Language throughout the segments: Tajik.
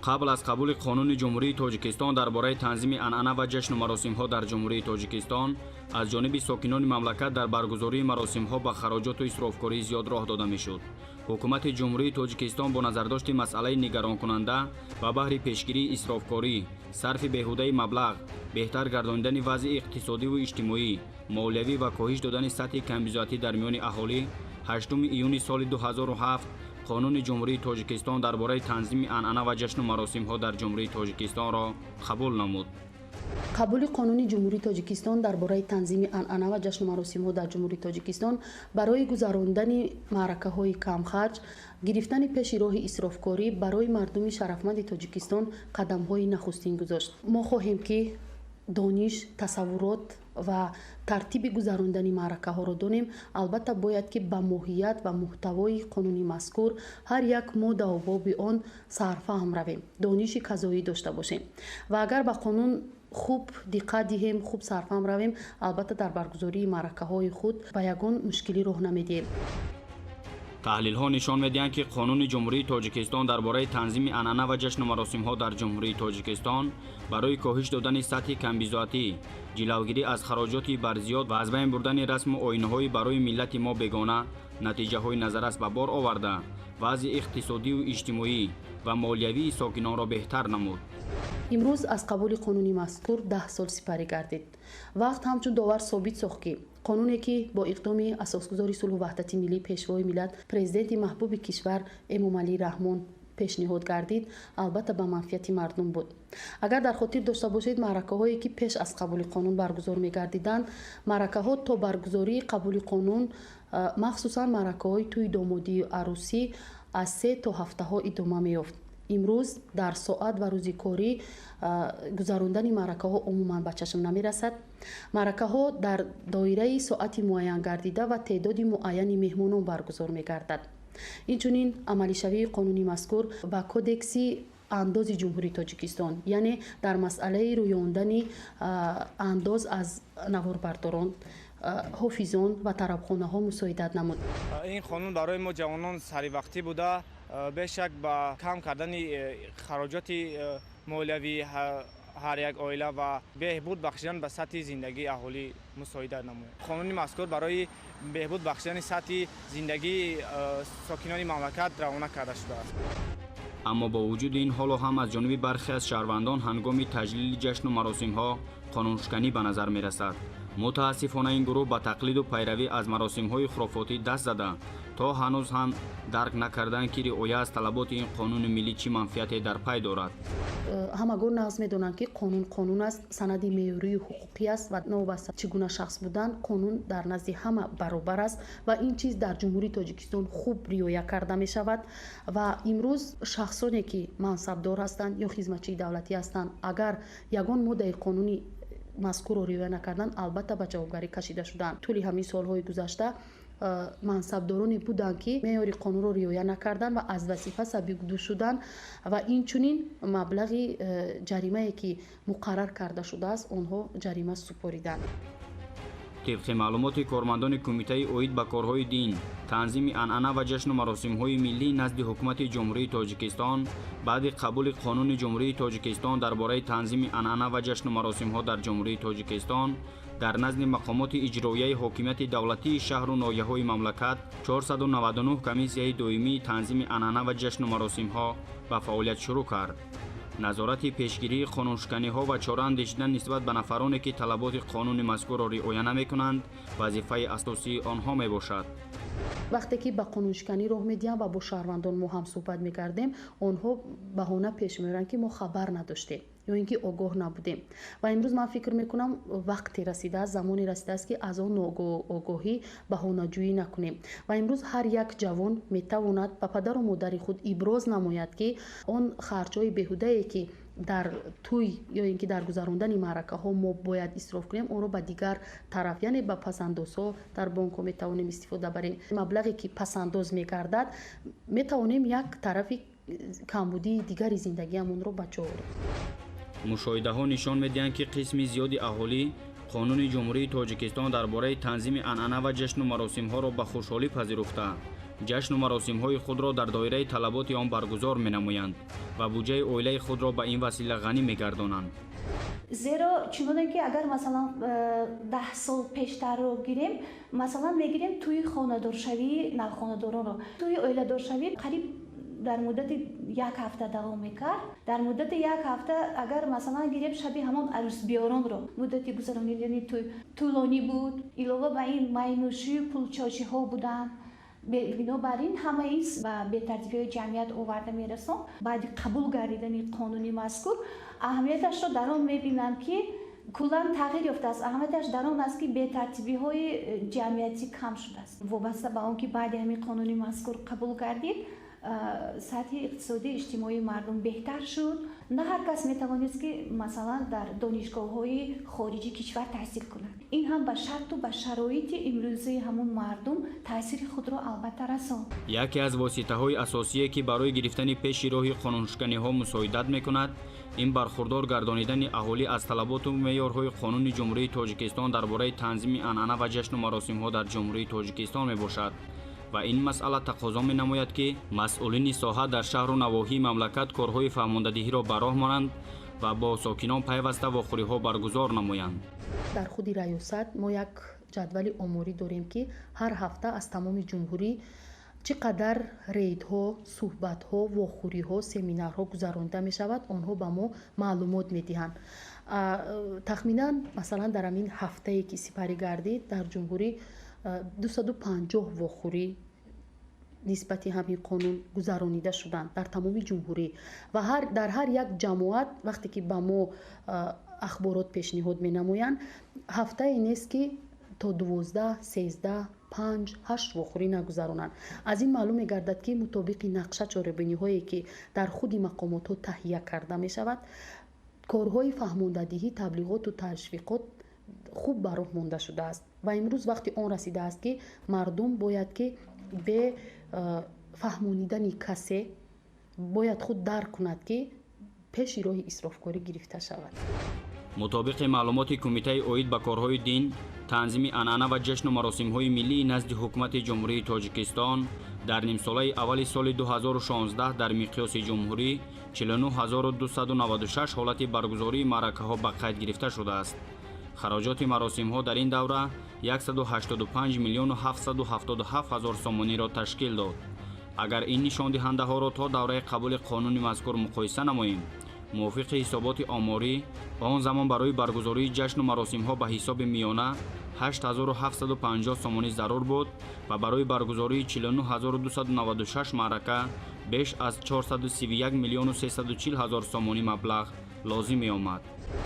Қабл аз қабули Қонуни Ҷумҳурии Тоҷикистон дар бораи танзими анъана ва ҷашну маросимҳо дар Ҷумҳурии Тоҷикистон аз ҷониби сокинони мамлакат дар баргузории маросимҳо ба хароҷоту исрофкории зиёд роҳ дода мешуд. Ҳукумати Ҷумҳурии Тоҷикистон бо назардошти масъалаи нигаронкунанда ва баҳри пешгирии исрофкорӣ, сарфи беҳудаи маблағ, беҳтар гардонидани вазъи иқтисодиву иҷтимоӣ, молиявӣ ва коҳиш додани сатҳи камбизоатӣ дар миёни аҳолӣ 8 июни соли 2007 Қонуни Ҷумҳурии Тоҷикистон дар бораи танзими анъана ва ҷашну маросимҳо дар Ҷумҳурии Тоҷикистонро қабул намуд. Қабули Қонуни Ҷумҳурии Тоҷикистон дар бораи танзими анъана ва ҷашну маросимҳо дар Ҷумҳурии Тоҷикистон барои гузарондани маъракаҳои камхарҷ, гирифтани пеши роҳи исрофкорӣ барои мардуми шарафманди Тоҷикистон қадамҳои нахустин гузошт. Мо хоҳем, ки дониш, тасаввурот ва тартиби гузарондани маъракаҳоро донем, албатта, бояд, ки ба моҳият ва муҳтавои қонуни мазкур, ҳар як моддаву боби он сарфаҳм равем, дониши казоӣ дошта бошем. Ва агар ба қонун хуб диққат диҳем, хуб сарфаҳм равем, албатта, дар баргузории маъракаҳои худ ба ягон мушкилӣ роҳ намедиҳем. Таҳлилҳо нишон медиҳанд, ки Қонуни Ҷумҳурии Тоҷикистон дар бораи танзими анъана ва ҷашну маросимҳо дар Ҷумҳурии Тоҷикистон барои коҳиш додани сатҳи камбизоатӣ, ҷилавгирӣ аз хароҷоти барзиёд ва аз байн бурдани расму оинҳои барои миллати мо бегона натиҷаҳои назаррас ба бор оварда, вазъи иқтисодию иҷтимоӣ ва молиявии сокинонро беҳтар намуд. Имрӯз аз қабули қонуни мазкур 10 сол сипарӣ гардид. Вақт ҳамчун довар собит сохт, ки қонуне, ки бо иқдоми асосгузори сулҳу ваҳдати миллӣ, Пешвои миллат, Президенти маҳбуби кишвар Эмомалӣ Раҳмон пешниҳод гардид, албатта, ба манфиати мардум буд. Агар дар хотир дошта бошед, маъракаҳое, ки пеш аз қабули қонун баргузор мегардиданд, маъракаҳо то баргузории қабули қонун, махсусан маъракаҳои тӯи домодию арӯсӣ, аз 3 то ҳафтаҳо идома меёфт. Имрӯз дар соат ва рӯзи корӣ гузарондани маъракаҳо умуман ба чашм намерасад. Маъракаҳо дар доираи соати муайян гардида ва теъдоди муайяни меҳмонон баргузор мегардад. Инчунин амалишавии қонуни мазкур ба Кодекси андози Ҷумҳурии Тоҷикистон, яъне дар масъалаи рӯёндани андоз аз наворбардорон, ҳофизон ва тарабхонаҳо мусоидат намуд. Ин қонун барои мо ҷавонон саривақтӣ буда, бешак, ба кам кардани хароҷоти молиявии ҳар як оила ва беҳбуд бахшидан ба сатҳи зиндагии аҳолӣ мусоидат намояд. Қонуни мазкур барои беҳбуд бахшидани сатҳи зиндагии сокинони мамлакат равона карда шудааст. Аммо бо вуҷуди ин, ҳоло ҳам аз ҷониби бархе аз шаҳрвандон ҳангоми таҷлили ҷашну маросимҳо қонуншиканӣ ба назар мерасад. Мутаассифона, ин гурӯҳ ба тақлиду пайравӣ аз маросимҳои хурофотӣ даст зада, то ҳанӯз ҳам дарк накарданд, ки риоя аз талаботи ин қонуни миллӣ чӣ манфиате дар пай дорад. Ҳамагон нағз медонанд, ки қонун қонун аст, санади меъёрию ҳуқуқӣ аст ва новобаста чӣ гуна шахс будан, қонун дар назди ҳама баробар аст ва ин чиз дар Ҷумҳурии Тоҷикистон хуб риоя карда мешавад. Ва имрӯз шахсоне, ки мансабдор ҳастанд ё хизматчии давлатӣ ҳастанд, агар ягон моддаи қонуни мазкурро риоя накарданд, албатта, ба ҷавобгарӣ кашида шуданд. Тӯли ҳамин солҳои гузашта мансабдороне буданд, ки меъёри қонунро риоя накарданд ва аз вазифа сабукдӯш шуданд ва инчунин маблағи ҷаримае, ки муқаррар карда шудааст, онҳо ҷарима супориданд. Тибқи маълумоти кормандони Кумитаи оид ба корҳои дин, танзими анъана ва ҷашну маросимҳои миллӣ назди Ҳукумати Ҷумҳурии Тоҷикистон, баъди қабули Қонуни Ҷумҳурии Тоҷикистон дар бораи танзими анъана ва ҷашну маросимҳо дар Ҷумҳурии Тоҷикистон дар назди мақомоти иҷроияи ҳокимияти давлатии шаҳру ноҳияҳои мамлакат 499 комиссияи доимии танзими анъана ва ҷашну маросимҳо ба фаъолият шурӯъ кард. Назорати пешгирии қонуншиканиҳо ва чора андешидан нисбат ба нафароне, ки талаботи қонуни мазкурро риоя намекунанд, вазифаи асосии онҳо мебошад. Вақте ки ба қонуншиканӣ роҳ медиҳам ва бо шаҳрвандон мо ҳам суҳбат мекардем, онҳо баҳона пеш меоранд, ки мо хабар надоштем ё ин ки огоҳ набудем. Ва имрӯз ман фикр мекунам, вақте расидааст, замоне расидааст, ки аз он ногоҳӣ баҳонаҷӯӣ накунем. Ва имрӯз ҳар як ҷавон метавонад ба падару модари худ иброз намояд, ки он харҷҳои беҳудае, ки дар тӯй ё ин ки дар гузарондани маъракаҳо мо бояд исроф кунем, онро ба дигар тараф, яъне ба пасандозҳо дар бонкҳо метавонем истифода барем. Маблағе, ки пасандоз мегардад, метавонем як тарафи камбудии дигари зиндагиамонро ба ҷо орем. Мушоҳидаҳо нишон медиҳанд, ки қисми зиёди аҳолӣ Қонуни Ҷумҳурии Тоҷикистон дар бораи танзими анъана ва ҷашну маросимҳоро ба хушҳолӣ пазируфта, Ҷашну маросимҳои худро дар доираи талаботи он баргузор менамоянд ва буҷаи оилаи худро ба ин васила ғанӣ мегардонанд. Зеро чуноне ки агар, масалан, 10 сол пештарро гирем, масалан, мегирем тӯи хонадоршавии навхонадоронро, тӯи оиладоршавӣ қариб дар муддати як ҳафта давом мекард. Дар муддати як ҳафта, агар, масалан, гирем шаби ҳамон арӯсбиёронро, муддати гузаронидани тӯй тӯлонӣ буд. Илова ба ин, майнӯшию пулчошиҳо буданд. Бинобар ин, ҳамаи ин ба бетартибиҳои ҷамъият оварда мерасонд. Баъди қабул гардидани қонуни мазкур аҳамияташро дар он мебинам, ки куллан тағйир ёфтааст. Аҳамияташ дар он аст, ки бетартибиҳои ҷамъиятӣ кам шудааст. Вобаста ба он ки баъди ҳамин қонуни мазкур қабул гардид, сатҳи иқтисодии иҷтимоии мардум беҳтар шуд. На ҳар кас метавонист, ки, масалан, дар донишгоҳҳои хориҷи кишвар таҳсил кунад. Ин ҳам ба шарту ба шароити имрӯзаи ҳамун мардум таъсири худро албатта расонд. Яке аз воситаҳои асосие, ки барои гирифтани пеши роҳи қонуншиканиҳо мусоидат мекунад, ин бархурдор гардонидани аҳолӣ аз талаботу меъёрҳои Қонуни Ҷумҳурии Тоҷикистон дар бораи танзими анъана ва ҷашну маросимҳо дар Ҷумҳурии Тоҷикистон мебошад. Ва ин масъала тақозо менамояд, ки масъулини соҳа дар шаҳру навоҳии мамлакат корҳои фаҳмондадиҳиро ба роҳ монанд ва бо сокинон пайваста вохӯриҳо баргузор намоянд. Дар худи раёсат мо як ҷадвали оморӣ дорем, ки ҳар ҳафта аз тамоми ҷумҳурӣ чӣ қадар рейдҳо, суҳбатҳо, вохӯриҳо, семинарҳо гузаронида мешавад, онҳо ба мо маълумот медиҳанд. Тахминан, масалан, дар ҳамин ҳафтае, ки сипарӣ гардид, дар ҷумҳурӣ 250 вохӯрӣ нисбати ҳамин қонун гузаронида шуданд дар тамоми ҷумҳурӣ. Ва дар ҳар як ҷамоат, вақте ки ба мо ахборот пешниҳод менамоянд, ҳафтае нест, ки то 12, 13, панҷ, ҳашт вохӯрӣ нагузаронанд. Аз ин маълум мегардад, ки мутобиқи нақша, чорабиниҳое, ки дар худи мақомотҳо таҳия карда мешавад, корҳои фаҳмондадиҳӣ, таблиғоту ташвиқот хуб ба роҳ монда шудааст. Ва имрӯз вақти он расидааст, ки мардум бояд ки бе фаҳмонидани касе бояд худ дарк кунад, ки пеши роҳи исрофкорӣ гирифта шавад. Мутобиқи маълумоти Кумитаи оид ба корҳои дин, танзими анъана ва ҷашну маросимҳои миллии назди Ҳукумати Ҷумҳурии Тоҷикистон, дар нимсолаи аввали соли 2016 дар миқёси ҷумҳурӣ 49296 ҳолати баргузории маъракаҳо ба қайд гирифта шудааст. Хароҷоти маросимҳо дар ин давра 185 миллиону 777 ҳазор сомониро ташкил дод. Агар ин нишондиҳандаҳоро то давраи қабули қонуни мазкур муқоиса намоем, мувофиқи ҳисоботи оморӣ, он замон барои баргузории ҷашну маросимҳо ба ҳисоби миёна 8750 сомонӣ зарур буд ва барои баргузории 49296 маърака беш аз 431 миллиону 340 ҳазор сомонӣ маблағ лозим меомад.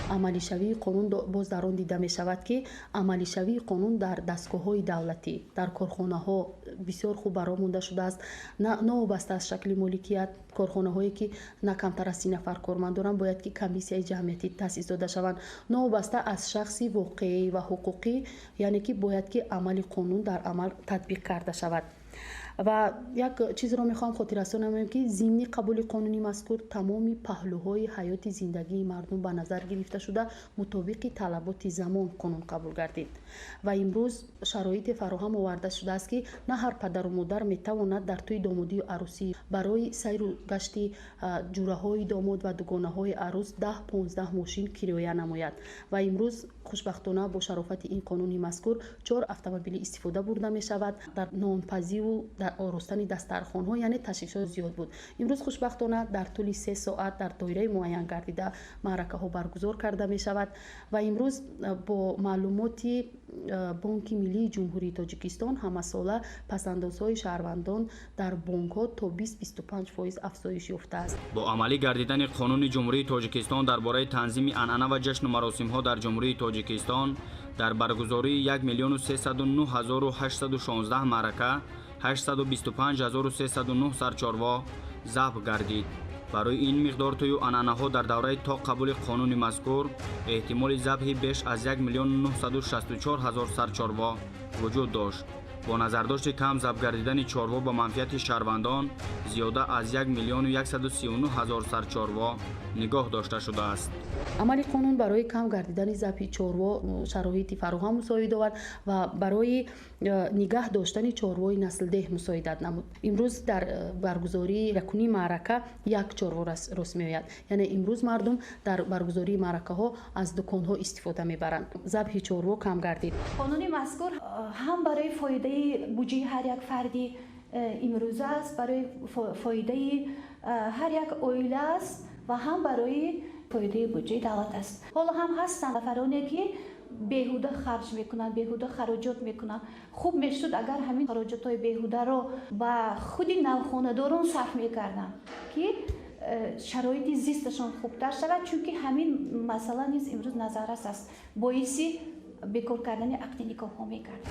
Амалишавии қонун боз дар он дида мешавад, ки амалишавии қонун дар дастгоҳҳои давлатӣ, дар корхонаҳо бисёр хуб ба роҳ монда шудааст. Новобаста аз шакли моликият, корхонаҳое, ки на камтар аз 30 нафар корманд доранд, бояд ки комиссияи ҷамъиятӣ таъсис дода шаванд. Новобаста аз шахси воқеӣ ва ҳуқуқӣ, яъне ки бояд ки амали қонун дар амал татбиқ карда шавад. Ва як чизро мехоҳам хотиррасон намоем, ки зимни қабули қонуни мазкур тамоми паҳлӯҳои ҳаёти зиндагии мардум ба назар гирифта шуда, мутобиқи талаботи замон қонун қабул гардид. Ва имрӯз шароите фароҳам оварда шудааст, ки на ҳар падару модар метавонад дар тӯи домодию арӯсӣ барои сайру гашти ҷураҳои домод ва дугонаҳои арӯс 10-15 мошин кироя намояд. Ва имрӯз, хушбахтона, бо шарофати ин қонуни мазкур чор автомобилӣ истифода бурда мешавад дар нонпазиву дар оростани дастархонҳо, яъне ташвишҳо зиёд буд. Имрӯз, хушбахтона, дар тӯли 3 соат дар доираи муайян гардида маъракаҳо баргузор карда мешавад. Ва имрӯз бо маълумоти Бонки Миллии Ҷумҳурии Тоҷикистон ҳамасола пасандозҳои шаҳрвандон дар бонкҳо то 20-25% афзоиш ёфтааст. Бо амалӣ гардидани Қонуни Ҷумҳурии Тоҷикистон дар бораи танзими анъана ва ҷашну маросимҳо дар Ҷумҳурии Тоҷикистон дар баргузории 1 миллиону 309 ҳазору 816 маърака 825 309 сарчорво забҳ гардид. Барои ин миқдор тӯю анъанаҳо дар давраи то қабули қонуни мазкур эҳтимоли забҳи беш аз 1 миллиону 964 ҳазор сарчорво вуҷуд дошт. Бо назардошти кам забҳ гардидани чорво ба манфиати шаҳрвандон, зиёда аз 1 миллиону 139 ҳазор сар чорво нигоҳ дошта шудааст. Амали қонун барои кам гардидани забҳи чорво шароити фароҳам мусоид овард ва барои нигаҳ доштани чорвои наслдеҳ мусоидат намуд. Имрӯз дар баргузории якуним маърака як чорво рост меояд, яъне имрӯз мардум дар баргузории маъракаҳо аз дуконҳо истифода мебаранд. Забҳи чорво кам гардид. Қонуни мазкур ҳам барои фоидаи буҷаи ҳар як фарди имрӯза аст, барои фоидаи ҳар як оила аст ва ҳам барои фоидаи буҷаи давлат аст. Ҳоло ҳам ҳастанд нафароне, ки беҳуда харҷ мекунанд, беҳуда хароҷот мекунанд. Хуб мешуд, агар ҳамин хароҷотҳои беҳударо ба худи навхонадорон сарф мекарданд, ки шароити зисташон хубтар шавад, чунки ҳамин масъала низ имрӯз назаррас аст, боиси бекор кардани ақди никоҳҳо мекард.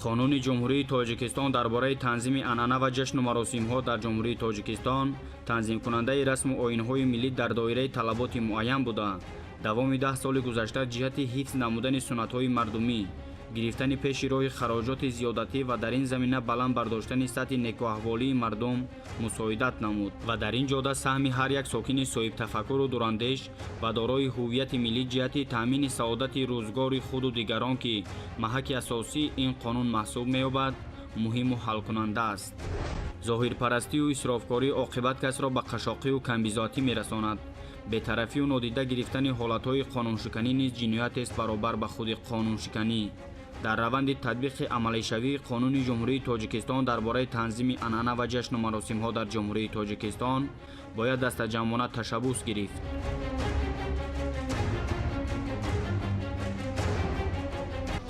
Қонуни Ҷумҳурии Тоҷикистон дар бораи танзими анъана ва ҷашну маросимҳо дар Ҷумҳурии Тоҷикистон танзимкунандаи расму оинҳои миллӣ дар доираи талаботи муайян буда, давоми 10 соли гузашта ҷиҳати ҳифз намудани суннатҳои мардумӣ, гирифтани пеши роҳи хароҷоти зиёдатӣ ва дар ин замина баланд бардоштани сатҳи некуаҳволии мардум мусоидат намуд ва дар ин ҷода саҳми ҳар як сокини соҳибтафаккуру дурандеш ва дорои ҳуввияти миллӣ ҷиҳати таъмини саодати рӯзгори худу дигарон, ки маҳаки асосии ин қонун маҳсуб меёбад, муҳиму ҳалкунанда аст. Зоҳирпарастию исрофкорӣ оқибат касро ба қашоқию камбизоатӣ мерасонад. Бетарафию нодида гирифтани ҳолатҳои қонуншиканӣ низ ҷиноятест баробар ба худи қонуншиканӣ. Дар раванди татбиқи амалишавии Қонуни Ҷумҳурии Тоҷикистон дар бораи танзими анъана ва ҷашну маросимҳо дар Ҷумҳурии Тоҷикистон бояд дастаҷамъона ташаббус гирифт.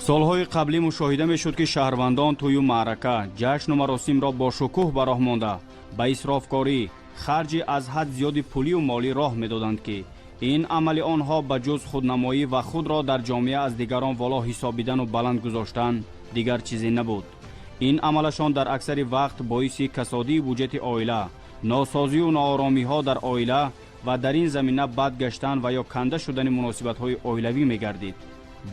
Солҳои қаблӣ мушоҳида мешуд, ки шаҳрвандон тӯю маърака, ҷашну маросимро бо шукӯҳ ба роҳ монда, ба исрофкорӣ, харҷи аз ҳад зиёди пулию молӣ роҳ медоданд, ки ин амали онҳо ба ҷуз худнамоӣ ва худро дар ҷомеа аз дигарон воло ҳисобидану баланд гузоштан дигар чизе набуд. Ин амалашон дар аксари вақт боиси касодии буҷети оила, носозию нооромиҳо дар оила ва дар ин замина бад гаштан ва ё канда шудани муносибатҳои оилавӣ мегардид.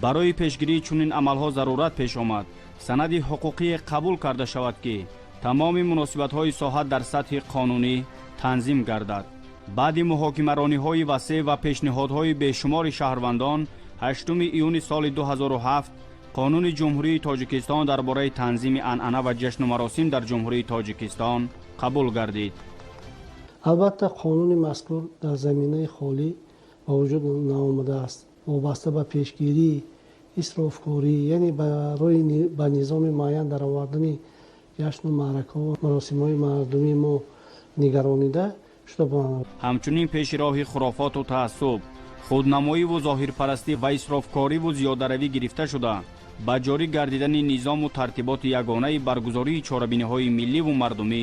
Барои пешгирии чунин амалҳо зарурат пеш омад санади ҳуқуқие қабул карда шавад, ки тамоми муносибатҳои соҳа дар сатҳи қонунӣ танзим гардад. Баъди муҳокимарониҳои васеъ ва пешниҳодҳои бешумори шаҳрвандон, 8 июни соли 2007 Қонуни Ҷумҳурии Тоҷикистон дар бораи танзими анъана ва ҷашну маросим дар Ҷумҳурии Тоҷикистон қабул гардид. Албатта, қонуни мазкур дар заминаи холӣ ба вуҷуд наомадааст. Вобаста ба пешгирии исрофкорӣ, яъне барои ба низоми муайян даровардани ҷашну маъракаҳо, маросимҳои мардумии мо нигаронида шуда. Ҳамчунин пеши роҳи хурофоту таассуб, худнамоиву зоҳирпарастӣ ва исрофкориву зиёдаравӣ гирифта шуда, ба ҷорӣ гардидани низому тартиботи ягонаи баргузории чорабиниҳои милливу мардумӣ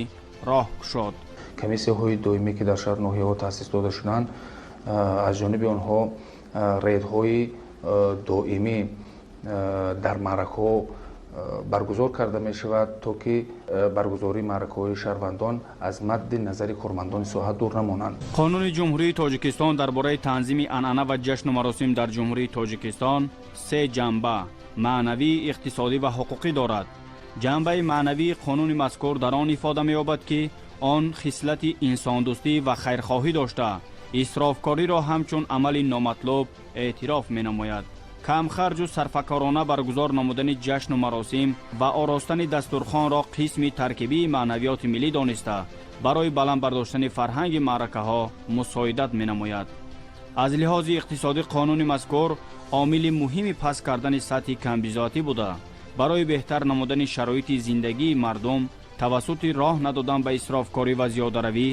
роҳ кушод. Комиссияҳои доимӣ, ки дар шаҳру ноҳияҳо таъсис дода шуданд, аз ҷониби онҳо рейдҳои доимӣ дар маъракаҳо баргузор карда мешавад, то ки баргузории маъракаҳои шаҳрвандон аз мадди назари кормандони соҳа дур намонанд. Қонуни Ҷумҳурии Тоҷикистон дар бораи танзими анъана ва ҷашну маросим дар Ҷумҳурии Тоҷикистон се ҷанба: маънавӣ, иқтисодӣ ва ҳуқуқӣ дорад. Ҷанбаи маънавии қонуни мазкур дар он ифода меёбад, ки он хислати инсондӯстӣ ва хайрхоҳӣ дошта, исрофкориро ҳамчун амали номатлуб эътироф менамояд. Камхарҷу сарфакорона баргузор намудани ҷашну маросим ва оростани дастурхонро қисми таркибии маънавиёти миллӣ дониста, барои баланд бардоштани фарҳанги маъракаҳо мусоидат менамояд. Аз лиҳози иқтисодӣ қонуни мазкур омили муҳими паст кардани сатҳи камбизоатӣ буда, барои беҳтар намудани шароити зиндагии мардум тавассути роҳ надодан ба исрофкорӣ ва зиёдаравӣ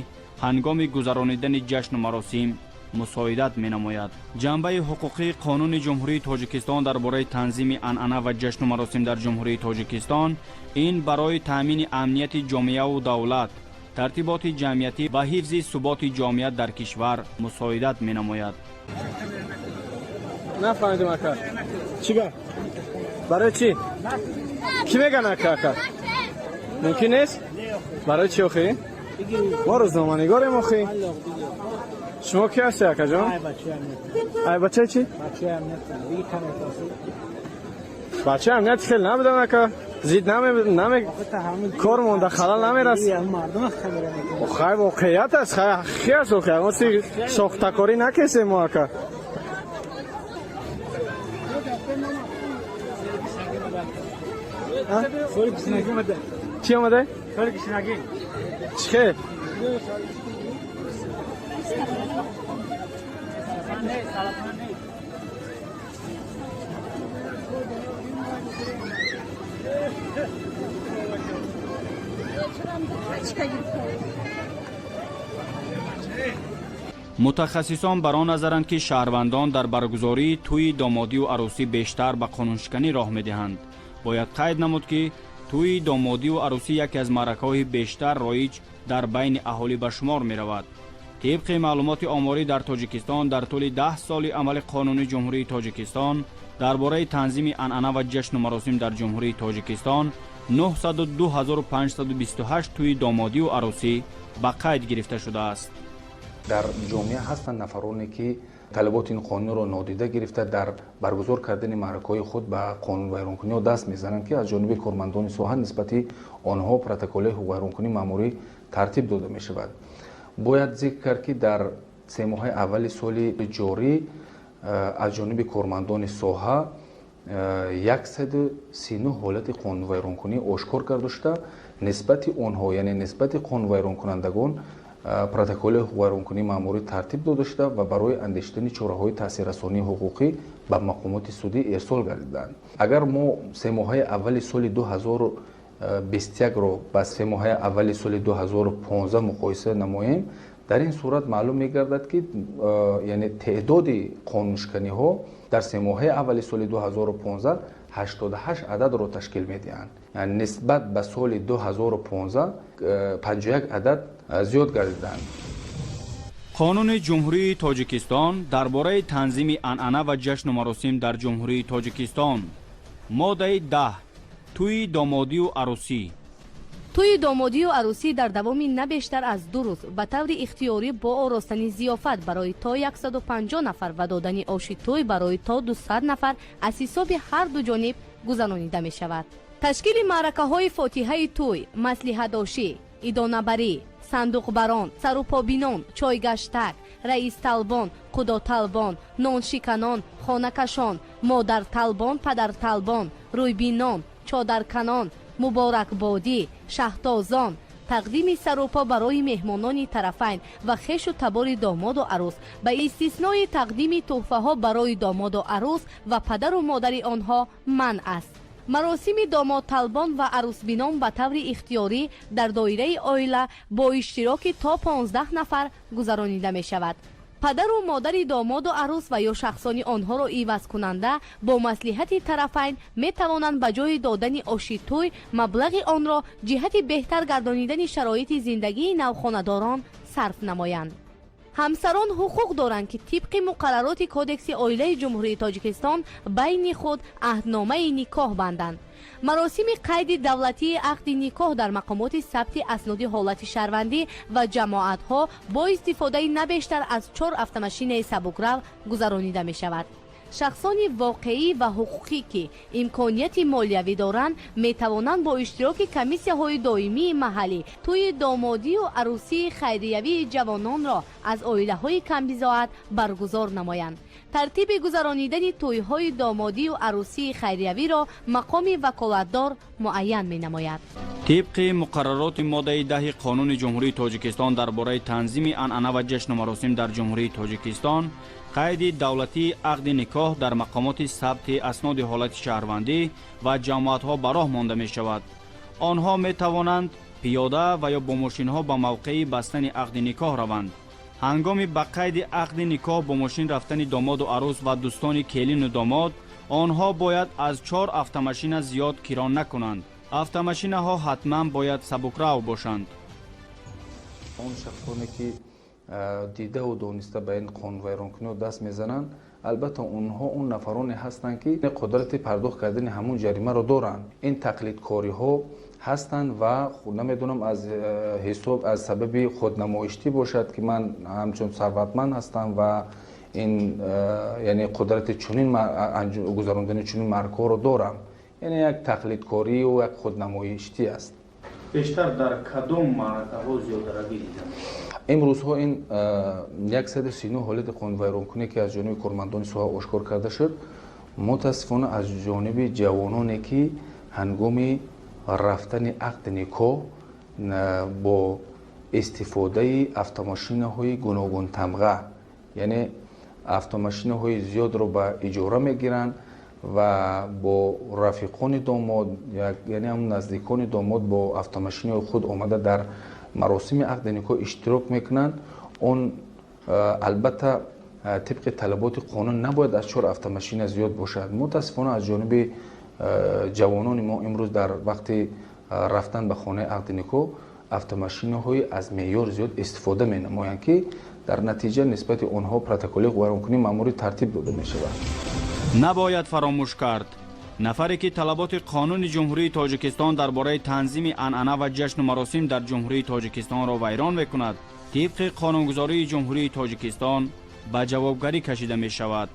ҳангоми гузаронидани ҷашну маросим мусоидат менамояд. Ҷанбаи ҳуқуқии Қонуни Ҷумҳурии Тоҷикистон дар бораи танзими анъана ва ҷашну маросим дар Ҷумҳурии Тоҷикистон ин барои таъмини амнияти ҷомеаву давлат, тартиботи ҷамъиятӣ ва ҳифзи суботи ҷомеа дар кишвар мусоидат менамояд. Нафаҳмидем, ака, чӣ ба, барои чӣ? Кӣ меган, ака? Ака, мумкин нест? Барои чӣ охи? Мо рӯзноманигорем охи. Шумо ки ҳасти, акаҷон? Ай бачаи чӣ? Бачаи амнияти хел набудам, ака. Зид наме кор монда, халал намерасад. Хай, воқеият аст, хай, ҳақиқӣ аст. Охи мо си сохтакорӣ накесем мо, ака. Чӣ омада? Чӣ хел? Мутахассисон бар он назаранд, ки шаҳрвандон дар баргузории тӯйи домодию арӯсӣ бештар ба қонуншиканӣ роҳ медиҳанд. Бояд қайд намуд, ки тӯйи домодию арӯсӣ яке аз маъракаҳои бештар роиҷ дар байни аҳолӣ ба шумор меравад. Тибқи маълумоти оморӣ, дар Тоҷикистон дар тӯли 10 соли амали Қонуни Ҷумҳурии Тоҷикистон дар бораи танзими анъана ва ҷашну маросим дар Ҷумҳурии Тоҷикистон 902 528 тӯйи домодию арӯсӣ ба қайд гирифта шудааст. Дар ҷомеа ҳастанд нафароне, ки талаботи ин қонунро нодида гирифта, дар баргузор кардани маъракаҳои худ ба қонунвайронкуниҳо даст мезананд, ки аз ҷониби кормандони соҳа нисбати онҳо протоколҳои ҳуқуқвайронкунии маъмурӣ тартиб дода мешавад. Бояд зикр кард, ки дар 3 моҳаи аввали соли ҷорӣ аз ҷониби кормандони соҳа 139 ҳолати қонунвайронкунӣ ошкор карда шуда, нисбати онҳо, яъне нисбати қонунвайронкунандагон, протоколи ҳуқуқвайронкунии маъмурӣ тартиб дода шуда ва барои андешидани чораҳои таъсиррасонии ҳуқуқӣ ба мақомоти судӣ ирсол гардиданд. Агар мо 3 моҳаи аввали соли 2021-ро ба 3 моҳаи аввали соли 2015 муқоиса намоем, дар ин сурат маълум мегардад, ки яъне теъдоди қонуншиканиҳо дар 3 моҳаи аввали соли 2015 88 ададро ташкил медиҳанд, нисбат ба соли 2015 51 адад зиёд гардиданд. Қонуни Ҷумҳурии Тоҷикистон дар бораи танзими анъана ва ҷашну маросим дар Ҷумҳурии Тоҷикистон, моддаи 10, тӯйи домодию арӯсӣ. Тӯйи домодию арӯсӣ дар давоми на бештар аз 2 рӯз ба таври ихтиёрӣ бо оростани зиёфат барои то 150 нафар ва додани оши тӯй барои то 200 нафар аз ҳисоби ҳар ду ҷониб гузаронида мешавад. Ташкили маъракаҳои фотиҳаи тӯй, маслиҳатдошӣ, идонабарӣ, сандуқбарон, сарупобинон, чойгаштак, раисталбон, қудоталбон, ноншиканон, хонакашон, модарталбон, падарталбон, рӯйбинон, чодарканон, муборакбодӣ, шаҳтозон, тақдими сарупо барои меҳмонони тарафайн ва хешу табори домоду арӯс, ба истиснои тақдими тӯҳфаҳо барои домоду арӯс ва падару модари онҳо, манъ аст. Маросими домодталбон ва арӯсбинон ба таври ихтиёрӣ дар доираи оила бо иштироки то 15 нафар гузаронида мешавад. Падару модари домоду арӯс ва ё шахсони онҳоро ивазкунанда бо маслиҳати тарафайн метавонанд ба ҷои додани оши тӯй маблағи онро ҷиҳати беҳтар гардонидани шароити зиндагии навхонадорон сарф намоянд. Ҳамсарон ҳуқуқ доранд, ки тибқи муқаррароти Кодекси оилаи Ҷумҳурии Тоҷикистон байни худ аҳдномаи никоҳ банданд. Маросими қайди давлатии ақди никоҳ дар мақомоти сабти асноди ҳолати шаҳрвандӣ ва ҷамоатҳо бо истифодаи на бештар аз чор автомашинаи сабукрав гузаронида мешавад. Шахсони воқеӣ ва ҳуқуқӣ, ки имконияти молиявӣ доранд, метавонанд бо иштироки комиссияҳои доимии маҳаллӣ тӯйи домодию арӯсии хайриявии ҷавононро аз оилаҳои камбизоат баргузор намоянд. Тартиби гузаронидани тӯйҳои домодию арӯсии хайриявиро мақоми ваколатдор муайян менамояд. Тибқи муқаррароти моддаи 10-и Қонуни Ҷумҳурии Тоҷикистон дар бораи танзими анъана ва ҷашну маросим дар Ҷумҳурии Тоҷикистон, қайди давлатии ақди никоҳ дар мақомоти сабти асноди ҳолати шаҳрвандӣ ва ҷамоатҳо ба роҳ монда мешавад. Онҳо метавонанд пиёда ва ё бо мошинҳо ба мавқеи бастани ақди никоҳ раванд. Ҳангоми ба қайди ақди никоҳ бо мошин рафтани домоду арӯс ва дӯстони келину домод, онҳо бояд аз чор автомашина зиёд кирон накунанд. Автомашинаҳо ҳатман бояд сабукрав бошанд. Он шахсоне, ки дидаву дониста ба ин қонунвайронкуниҳо даст мезананд, албатта, онҳо он нафароне ҳастанд, ки қудрати пардохт кардани ҳамун ҷаримаро доранд. Ин тақлидкориҳо ҳастанд ва намедонам, аз ҳисоб, аз сабаби худнамоиштӣ бошад, ки ман ҳамчун сарватманд ҳастам ва ин яъне қудрати чунин гузарондани чунин маъракаҳоро дорам. Яъне як тақлидкорию як худнамоиштӣ аст. Бештар дар кадом маъракаҳо зиёдаравӣ дида мешавад? Имрӯзҳо ин 139 ҳолати қонунвайронкунӣ, ки аз ҷониби кормандони соҳа ошкор карда шуд, мутаассифона, аз ҷониби ҷавононе, ки ҳангоми рафтани ақди никоҳ бо истифодаи автомошинаҳои гуногунтамға, яъне автомошинаҳои зиёдро ба иҷора мегиранд ва бо рафиқони домод, яъне ҳам наздикони домод, бо автомошинаҳои худ омада дар маросими ақди никоҳ иштирок мекунанд. Он албатта тибқи талаботи қонун набояд аз чор автомошина зиёд бошад. Мутаассифона, аз ҷониби ҷавонони мо имрӯз дар вақти рафтан ба хонаи ақди никоҳ автомошинаҳои аз меъёр зиёд истифода менамоянд, ки дар натиҷа нисбати онҳо протоколи вайронкунии маъмурӣ тартиб дода мешавад. Набояд фаромӯш кард, нафаре ки талаботи Қонуни Ҷумҳурии Тоҷикистон дар бораи танзими анъана ва ҷашну маросим дар Ҷумҳурии Тоҷикистонро вайрон мекунад, тибқи қонунгузории Ҷумҳурии Тоҷикистон ба ҷавобгарӣ кашида мешавад.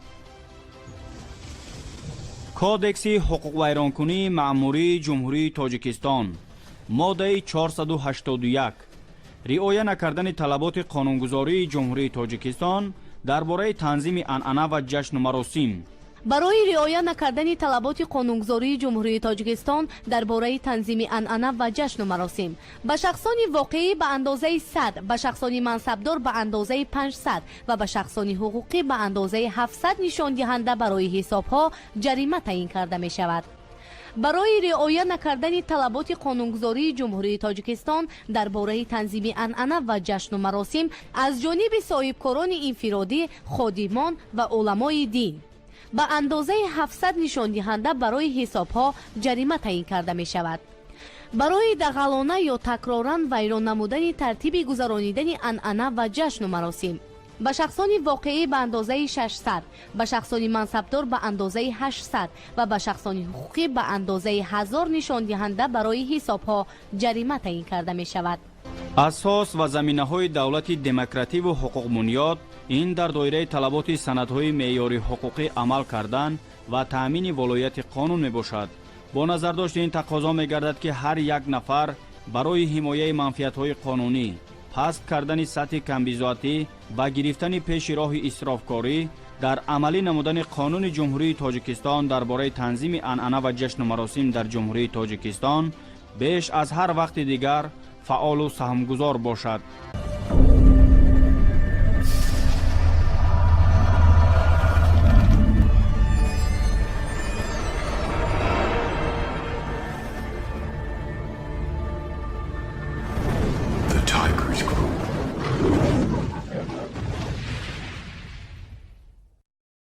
Кодекси ҳуқуқвайронкунии маъмурии Ҷумҳурии Тоҷикистон, моддаи 481: риоя накардани талаботи қонунгузории Ҷумҳурии Тоҷикистон дар бораи танзими анъана ва ҷашну маросим. Барои риоя накардани талаботи қонунгузории Ҷумҳурии Тоҷикистон дар бораи танзими анъана ва ҷашну маросим ба шахсони воқеӣ ба андозаи 100, ба шахсони мансабдор ба андозаи 500 ва ба шахсони ҳуқуқӣ ба андозаи 700 нишондиҳанда барои ҳисобҳо ҷарима таъин карда мешавад. Барои риоя накардани талаботи қонунгузории Ҷумҳурии Тоҷикистон дар бораи танзими анъана ва ҷашну маросим аз ҷониби соҳибкорони инфиродӣ, ходимон ва уламои дин ба андозаи 700 нишондиҳанда барои ҳисобҳо ҷарима таъин карда мешавад. Барои дағалона ё такроран вайрон намудани тартиби гузаронидани анъана ва ҷашну маросим ба шахсони воқеӣ ба андозаи 600, ба шахсони мансабдор ба андозаи 800 ва ба шахсони ҳуқуқӣ ба андозаи 1000 нишондиҳанда барои ҳисобҳо ҷарима таъин карда мешавад. Асос ва заминаҳои давлати демокративу ҳуқуқбунёд ин дар доираи талаботи санадҳои меъёри ҳуқуқӣ амал кардан ва таъмини волояти қонун мебошад. Бо назардошти ин тақозо мегардад, ки ҳар як нафар барои ҳимояи манфиатҳои қонунӣ, паст кардани сатҳи камбизоатӣ ва гирифтани пеши роҳи исрофкорӣ дар амалӣ намудани Қонуни Ҷумҳурии Тоҷикистон дар бораи танзими анъана ва ҷашну маросим дар Ҷумҳурии Тоҷикистон беш аз ҳар вақти дигар фаъолу саҳмгузор бошад.